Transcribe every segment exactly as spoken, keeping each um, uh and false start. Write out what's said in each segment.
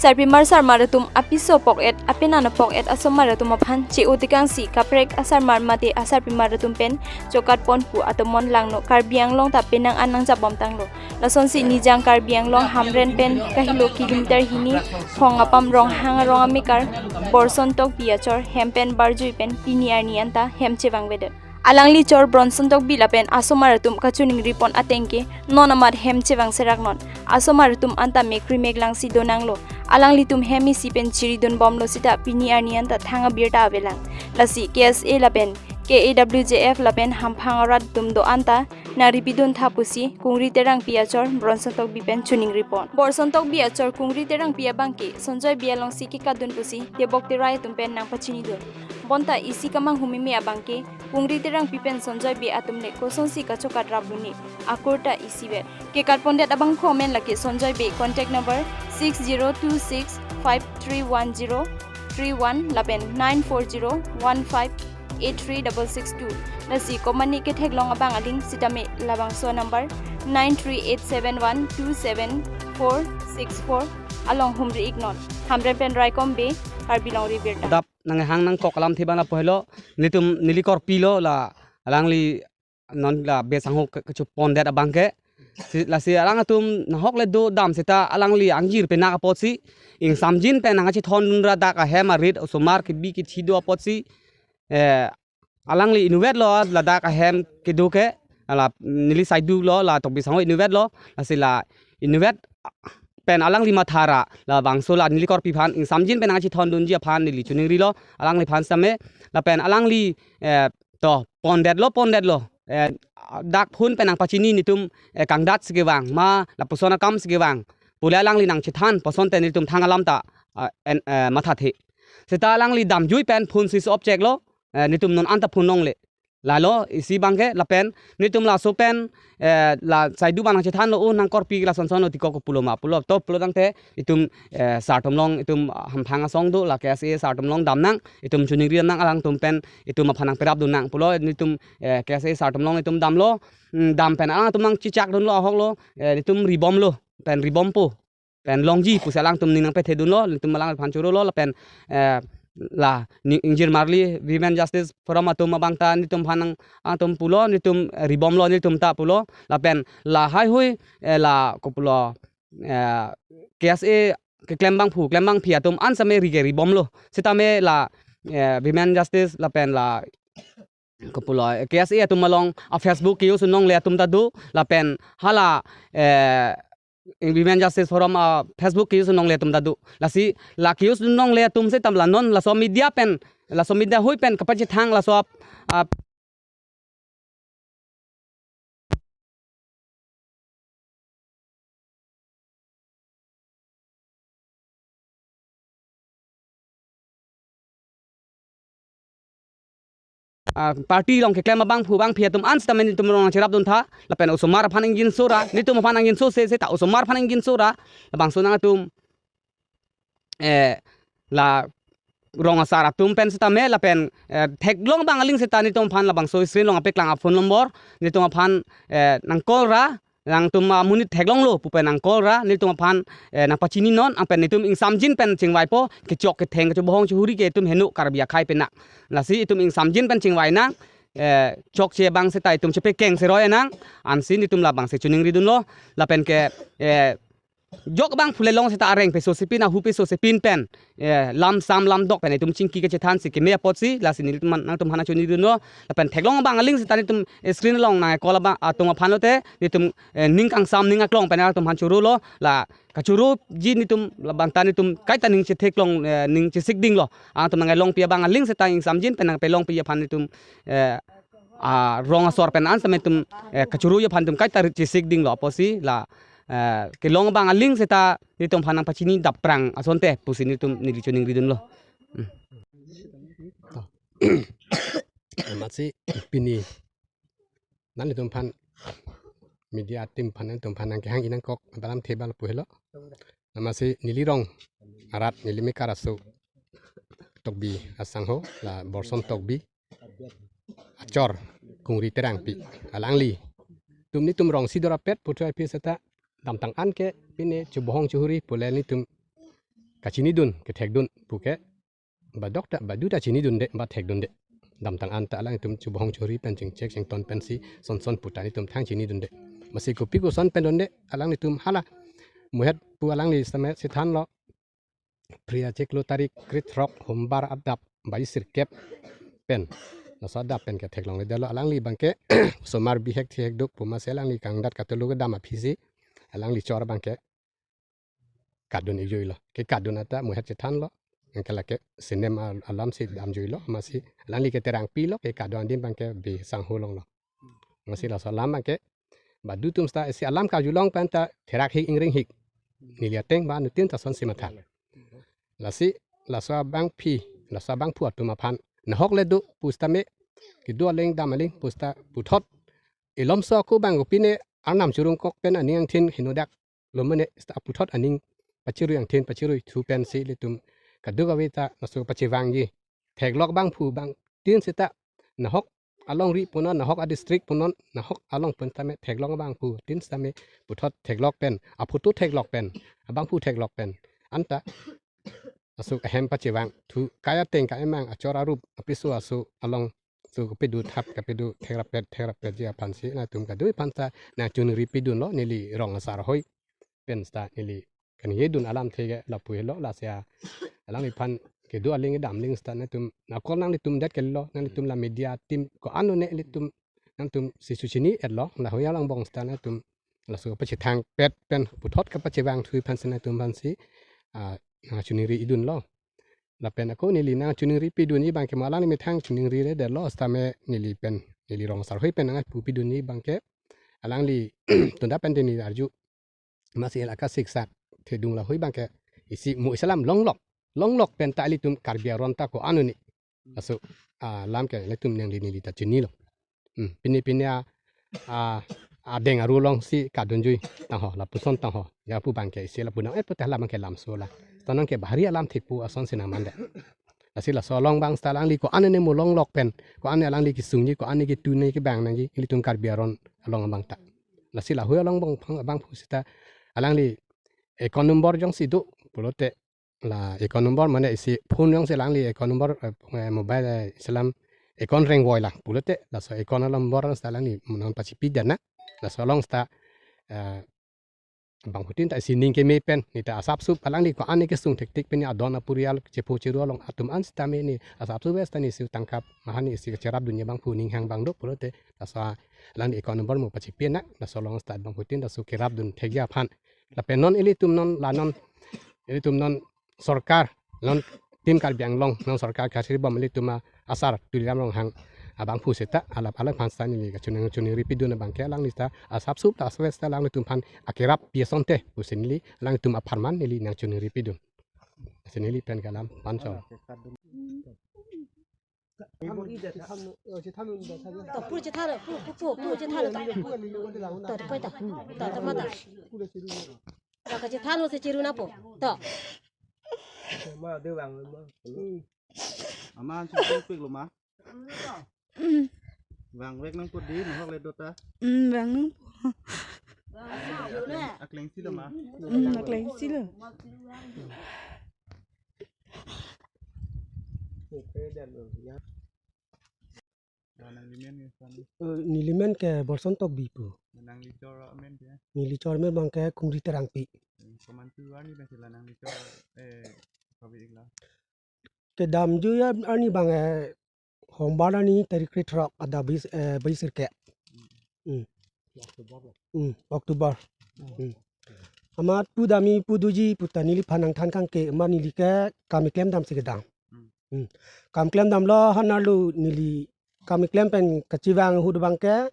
Sarpimar sarmar atum apiso pok-et, apenan pok-et asomar atum aphan che-o tekangsi kaprek asarmar mate asarpimar atum pen chokat pon pu atomon langno Karbi Anglong ta penang an nangjapbom tanglo. Lasonsi Nijang Karbi Anglong Hamren pen kahelo kilometer hini Phongapam Ronghang arong amekar Borson Tokbi achor hem pen barjui pen pini arni anta hem chevangvedet. Alangli chor Borson Tokbi lapen asomar atum kachiningri pon ateng ke non amat hem chevang serak non. Asomar atum anta mekri meklangsi donanglo. Alanglitum hem isi pen chiridunbomlo seta pini arni anta thang abirta avelang. Lasi K S A lapen K A W J F lapen hamphang arat atum do-an ta nangripidun tha pusi Kungri Terangpi achor Borson Tokbi pen chiningri pon. Borson Tokbi achor Kungri Terangpi abang ke Sonjoy Bey alongsi kekadun pusi tebok terai atum pen nangpachinidun. Bonta isi kamanghumeme abang ke Kungri Terangpi pen Sonjoy Bey atum le kosonsi kachokat rap buni akur ta isivet. Kekat pondet abangphu amen lake Sonjoy Bey, contact number six zero two six five three one zero three one lapen nine four zero one five eight three double six two. Lasi komane ketheklong abang aling sitame labangso number nine three eight seven one two seven four six four along humri iknon. Hamren pen Raikom Bey, Karbi Longri Abirta. Dap nanghang nangkok alamthe abang lapu helo, nelitum neli korpi lo la alangli non la Bey sangho ke-, kecho pondet abang ke. Si, lasi alangtum nahok le do dam seta alangli angjir penak apotsi ingsamjin pen nangkachethondun ra dak ahem arit osomar kebi kethi do apotsi, eh, alangli inutvet lo ladak ahem kedo ke, la neli saidu lo la Tokbi sangho inutvet lo, lasi la inutvet pen alangli matha ra labangso la neli korpi aphan ingsamjin pen nangkachethondunji aphan neli chiningrilo alangliphan sitame, lapen alangli, eh, to pondetlo pondetlo, eh, dak phone pen nangpachini nelitum, eh, kangdat si kevang ma lapuson akam si kevang pule alangli nangchethan puson te nelitum thang alam ta, ah, en, eh, mathathe. Seta alangli damjui pen phone switch off cheklo, eh, nelitum non anta phone longle. Lalo isi abang ke lapen nelitum laso pen, eh, la saidu abang nangchethanlo, oh nangkorpi lason son lo tiko kopulo ma pulo to pulo tangte itum, eh, sar atum along itum hamphang asong do la K S A sar atum along damnang itum chiningri nang alangtum pen itum aphan nangperapdun nang pulo nelitum, eh, K S A sar atum along itum damlo, mm, dam pen alangtum nangchechakdunlo ahok lo, eh, itum ribomlo pen ribompo pen longji pusi alangtum ning nangpethedunlo, nelitum alangphan chorolo lapen, eh, la ni ingjir marli Women Justice Forum atum abang ta nelitum aphan nang alangtum pulo nelitum, eh, ribomlo nelitum ta pulo lapen la haihui, eh, la kopulo, eh, K S A keklem abangphu klem abangphi atum an sitame rige ribomlo sitame la, eh, Women Justice lapen la kopulo, eh, K S A atum along a Facebook ke-use un longle atum ta do lapen hala, eh, Women Justice Forum a Facebook ke-use un longle atum ta do. Lasi la ke-use un longle atum seta la non laso media pen laso media hui pen kapachethang laso ap, ap, ah, party along keklem abangphu abangphi atum an sitame nelitum rong nangcherapdun tha lapen osomar aphan ingjinso ra nelitum aphan ingjinso se seta osomar aphan ingjinso ra labangso nangtum, eh, la rong asar atum pen sitame lapen, eh, theklong abang aling seta nelitum aphan labangso screen along apeklang a phone number nelitum aphan, eh, nangcall ra nangtum amonit theklonglo pu pen nangcall ra nelitum aphan, eh, nangpachini non ang pen nelitum ingsamjin pen chingvaipo kechok ketheng kechobohong chehuri ke itum heno Karbi akhei penak. Lasi itum ingsamjin pen chingvai nang, eh, chokche abang seta itum chepekeng seroi nang ansi nelitum labangsi chiningridunlo lapen ke, eh, jok abangphu le long seta areng peso sepin ahu peso sepin pen, eh, lam sam lam dok pen itum chingki kechethan si keme apotsi lasi nelitum aphan nangtum aphan chiningridunlo lapen theklong abang aling seta nelitum screen along nang call abang atum aphan lote nelitum, eh, ning kangsam ning aklong pen atum aphan chorolo la kachoroji nelitum labang ta nelitum kaita ning chetheklong, eh, ning chesikdinglo atum nang longpi abang aling seta ingsamjin pen nangpelongpi aphan nelitum, eh, a rong asor pen an sitame itum, eh, kachoroji aphan itum kaita chesikdinglo apotsi la, eh, kelong abang aling seta nelitum aphan nangpachini daprang asonte pusi nelitum neli chiningridunlo. Hmm. Amatsi pini nanglitum aphan media team aphan nangtum aphan nangkehang inangkok abalam thebal pu helo. Amatsi neli rong arat neli mekar aso Tokbi asangho la Borson Tokbi achor Kungri Terangpi alangli tum nelitum rong si dorapet puthot api seta damtang an ke pine chobohong chehuri pule nelitum kachinidun, kethekdun puke, ba dokta, ba duta chinidunde, ba thekdunde. Damtang anta alangtum chubohong churi pen chingchek chington pensi sonson puta netum thang chinidunde. Masi kopi koson pen dunde, alanglitum hala. Muhet pu alangli sitame chethanlo. Phli achiklo tarik krethrok hombar adap baisirkep pen. Laso adap pen ketheklongledetlo alangli abangke osomar bihek thihek duk pu masi alangli kangdat katulu kedam aphisi alangli chor abangke kadun ijuilo. Ke kadun ata muhet chethanlo. Anke lake sinem al-, alamsi damjuilo. Masi alangli ke terangpilo ke kadun adim abangke be sangho longlo. Masi laso alam abangke badu atum seta isi alam karjulong pen ta therak hik ingring hik. Neli ateng ba nutin ta sonsi matha. Lasi laso abangpi, laso abangphu atum aphan nahok le do pu sitame kedo aling dam aling pu seta puthot ilomso ako abang kopine arnam churungkok pen aning angthin henodak lo mene seta puthot aning pachirui angthin pachirui thu pensi ilitum kadokave ta laso pachevangji. Theklok abangphu abangtin seta nahok alongri punon, nahok adistrict punon, nahok along pun tame theklok abangphutin sitame puthot theklok pen, aphoto theklok pen, abangphu theklok pen anta laso ahem pachevang thu kai ateng kai amang achor arup apiso aso along so kapedo thap kapedo thekrapet thekrapetji aphansi nangtum kadokave aphan ta nangchiningri pidunlo neli rong asar hoi pen seta neli kaningjedun alamthe ke lapu helo. Lasi alangliphan kedo aling dam aling seta nangtum nakol nanglitum det kelo, nanglitum la media team ko-an one ilitum nangtumsi suchini-etlo, la hoya langbong seta nangtum laso pachethangpet pen puthot kapachevang thu aphansi nangtum aphansi, ah, nangchiningri idunlo. Lapen ako neli nangchiningri pidunji abangke ma alangli methang chiningriledetlo sitame neli pen, neli rong asar hoi pen nangpu pidunji abangke alangli tunda pen neli arju masi la kasiksak thedung lahoi abangke isi mo isi alam longlok. Longlok pen ta ilitum Karbi aron ta ko-an one. Laso, ah, alam ke ilitum nangli neli ta chinilo. Hmm, pini pini a, a, adeng aru alongsi kadunjui tangho, lapuson tangho. Ya pu abangke isi lapu nang-et pute hala abangke lamso la. Tanang ke bahari alamthe pu asonsi nangmandet. Lasi laso along abang seta alangli ko-an one mo longlok pen, ko-an alangli kesungji, ko-an ketune kevang nangji ilitum Karbi aron along abang ta. Lasi lahoi along abang phang abangphu seta alangli account number jongsi do pulote la account number mane isi phone jongsi alangli account number, eh, eh, mobile, eh, isi alam account rengvoi lang pulote laso account number seta alangli non pachipi dana. Laso along seta, eh, abangphutin ta isi ning keme pen ne ta asapsup alangli ko-an kesung thektik pen ne adon apurial chepho cheru along atum an sitame ne asapsup seta ne isi tangka mahan ne isi cherapdunji abangphu ninghang abang do pulote laso alangli account number mo pachipi na. Laso along seta abangphutin laso kerapdun thekji aphan. Lapen non ilitum non la non ilitum non sorkar, non Team Karbi Anglong non sorkar kasirbom ilitum asar Tuliram Ronghang abangphu seta alap alap aphan seta neli kachiningri pidun abangke alangli seta asapsup ta asapvet seta alanglitum aphan akerap pi asonte pusi neli alangtum apharman neli nangchiningri pidun. Lasi neli pen ke alam panchong. To, pur chethan, pur, pur, pur, pur chethan, to. To, to, to, to, to, mata. To, kachethan lo si chiru nangpo. To. Ma, de vang lo ma. Ama, an sung pik lo ma. Vangvek nangpo di, nahok le do ta. Hmm, vang nangpo. Akleng si lo ma. Hmm, akleng si lo. Nangli men ke san. Eh, neli men ke Bolson Tokbi pu. Nangli chor amen ke? Neli chor amen abangke Kungri Terangpi. Hmm, komantu arni pen si la nangli chor, eh, kabi ikla. Kedamjui arni abang, eh, hombar arni tarik krethrok adap bais, eh, baisirkep. Hmm. Hmm, October. Hmm. Amat pu dam-i pu doji pu ta neliphan nangthan kangke amat neli ke kam keklem damsi kedam. Hmm. Hmm. Kam keklem damlo hanarlo neli kam keklem pen kachevang ahut abangke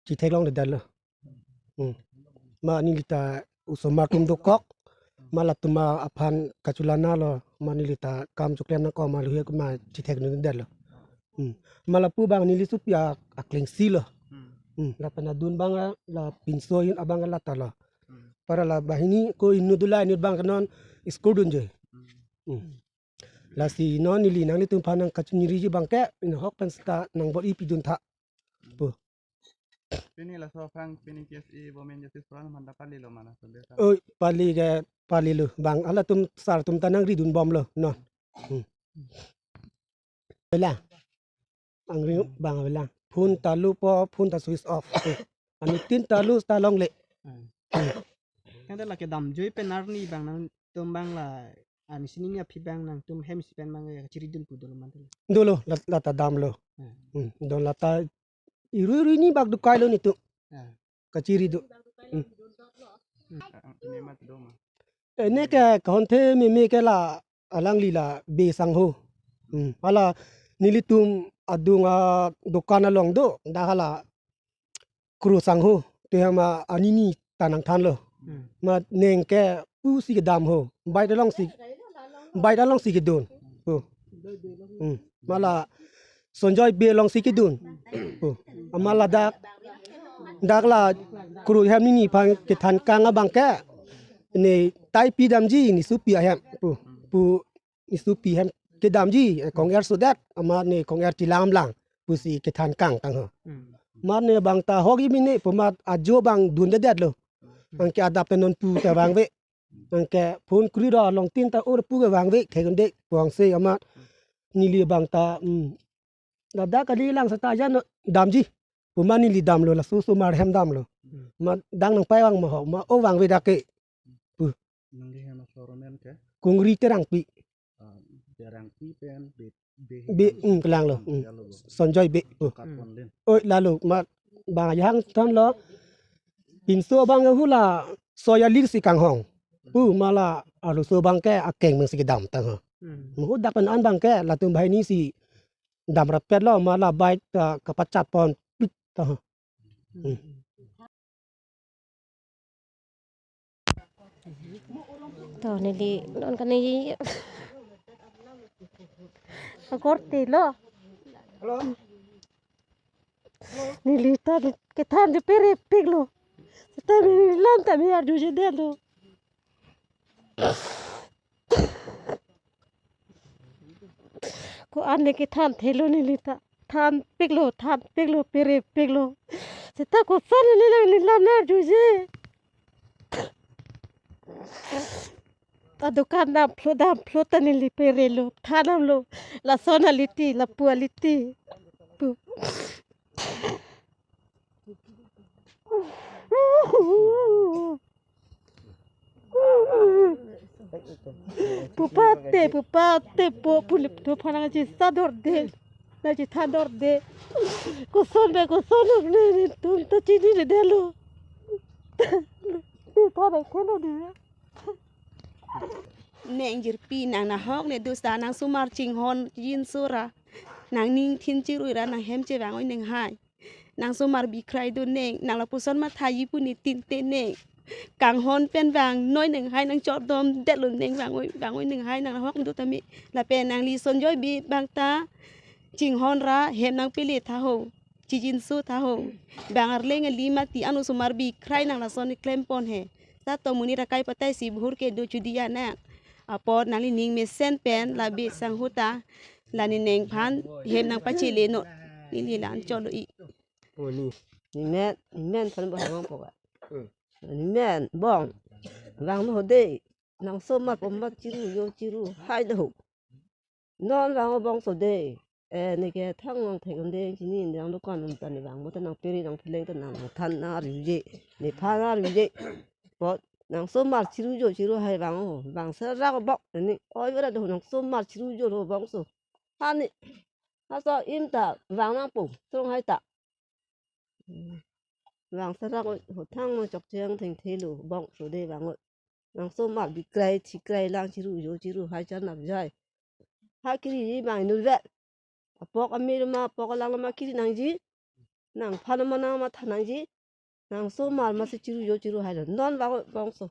chetheklongledetlo. Hmm. Ma neli ta osomar atum dokok, ma latum aphan kachelanlo, ma neli ta kam choklem nangkok ma lahei ma chetheknedetlo. Hmm. Ma lapu abang neli supi a, akleng si lo. Hmm. Hmm. Lapen adun abang la pinso ahin abang la ta lo. Hmm. Para la banghini ko inut dolang inut abang ke non school dunji. Hmm. Hmm. Lasi non neli nanglitum aphan nangkachiningri abangke, nahok pen seta nangbor-i pidun tha. Pu. Pini laso aphrang pini K S A Women Justice Forum aphanta palilo ma laso de ta? Oi, pali ke, palilo. Bang halatum sar atum ta nangridun bomlo, no. Hmm. Bela. Angring bang bela. Phone ta lupo, phone ta switch off. Anuttin ta lu ta longle. Hmm. Kan ta lake damjoi pen arni bang nangtum bang la, ah, misi ni aphi bang nangtum hem isi pen bang, eh, chiridun pu dolo ma dolo. Dolo, la, la ta damlo. Hmm. Hmm, don la ta iru iru ni bak dukailo netum. Ah. Kachiri do. Hmm. Hmm. Ah, ah, ini mat do ma. Ini ke kahon the meme ke la alangli la Be Sangho. Hmm. Hala nelitum adung adukan along do, dak hala Kro Sangho, te hama anini ta nangthanlo. Hmm. Amat neng ke pusi kedam ho. Bike alongsi, bike alongsi kedun. Oh. Hmm. Amat la Sonjoy Bey alongsi kedun. Oh. Amat ladak, dak la Kro hem nini aphan kethan kang abang ke, ne taipi damji, ne sopi ahem pu, pu ne sopi hem kedamji, eh, kong-er sodet, amat ne kong-er chelang lang pusi kethan kang tang ho. Hmm. Amat ne bang ta hok imi ne pu amat ajo bang dundedetlo. Hmm. Anke adap pen non pu ta vangve. Anke phone kuri ro along tin ta ur pu ke vangve, thekon de puang se amat neli bang ta, hmm, ladak kali lang seta ajan damji. Pu amat neli damlo, laso osomar hem damlo. Hmm. Amat dang nangpai vang ma ho, amat o vangve dak ke. Pu. Nangli hem aso amen ke? Kungri Terangpi. Ah, Terangpi pen Be, Be, Be, hmm, kelang lo. Hmm. Lalo. Sonjoy Bey. Oh. Kat pon len. Oi, lalo, amat bang ayang thanlo. Pinso abang hula soya lir si kanghong. Pu amat la arloso abang ke akeng meng si kedam tang ho. Hmm. Muhu dak pen an abang ke latum banghini si dam rapetlo, amat la bike ta kapachat pon pit tang ho. Hmm. To neli non kani akorte lo. Neli ta kethan de pere pik lo. Ta neli lam ta me arjujedetlo. Ko-an ne kethan thelo neli ta. Than piklo, than piklo, pere piklo. Seta koson neli nangli lam nang arjuje. Adukan damphlo, damphlo ta neli perelo. Than damlo. Lason aliti, lapu aliti. Pu. Pupate, pupate, po, pulip to phanang ji sador de. Na ji thandor de. Koson be, koson ne, netum ta chinine detlo. Ne thare khelo de. Neng jirpi nang nahok ne dusta nang osomar chinghon jinsura. Nangning thin chirui ra nang hem chevang oi neng hai. Nang osomar bikrai do neng, nang lapuson mathaji pu ne tinte neng. Kanghon pen vangnoi neng hai nang chordom detlo neng vang oi, vang oi neng hai nang hok do tame. Lapen nangli Sonjoy Bey abang ta chinghon ra hem nang pele tha ho. Chijinso tha ho. Bang arleng ali mati an osomar bikrai nang lason ne klem pon he. Seta to monit akai patai si bhur ke do chudia nang. Apot nangli ning mesen pen la Bey Sangho ta. La ne neng aphan hem nang pachele non. Neli la-an cholo i. Oni. Ne men, ne men aphan bong vangpo ka. Hmm. Ne men bong. Vanglo ho de. Nang osomar pu amat chiru jo chiru hai de ho. Non vang o bongso de. Eh, ne ke thang nang thek de chini nang dukan um ta ne vangpo ta nang peri nang pheleng ta nang than nang arjuje. Ne phan arjuje. Apot nang osomar chiru jo chiru hai vang o. Vang serak bok ne. Oi bera do nang osomar chiru jo lo bongso. Hani. Hasa im ta vang nangpo, strong hai ta. Hmm. Vang serak oi, hothang mo chokche angthengthelo, bongso de vang oi. Nang osomar bikrai, thikrai lang chiru jo chiru hai charnap jai. Ha kiri ji bang inut vet. Apok amir ma, apok alang ma kiri nangji. Nang phan ma nang ma than nangji. Nang osomar ma si chiru jo chiru hai lo. Non vang oi bongso.